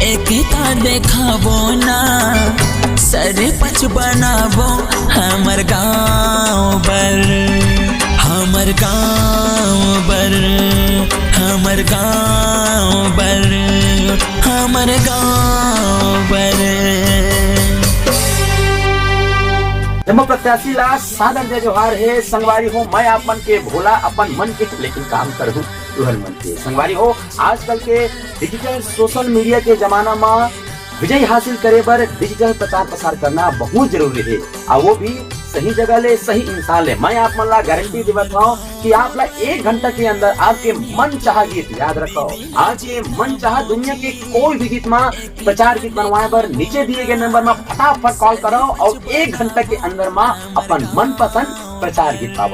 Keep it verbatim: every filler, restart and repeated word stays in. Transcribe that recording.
एकता देखाबो ना, सरपंच बनाबो हमर गांव बर, हमर गांव बर, हमर गांव बर, हमर गांव बर। जम्मो प्रत्याशी ला सादर जय जोहार हे। संगवारी हो, मैं आप मन के भोला, अपन मन के, लेकिन काम करहूं तुहर मन के। संगवारी हो, आजकल के डिजिटल सोशल मीडिया के जमाना म विजय हासिल करे बर डिजिटल प्रचार प्रसार करना बहुत जरूरी हे, अउ वो भी सही जगह ले, सही इंसान ले। मैं आप मन ला गारंटी देवत हूँ कि आप ला एक घंटा के अंदर आपके मन चाहा गीत, याद रखो, आज ये मन चाहा दुनिया के कोई भी गीत मा प्रचार गीत बनवाए बर नीचे दिए गए नंबर मा फटाफट कॉल करो अउ एक घंटा के अंदर मा अपन मनपसंद प्रचार गीत पावो।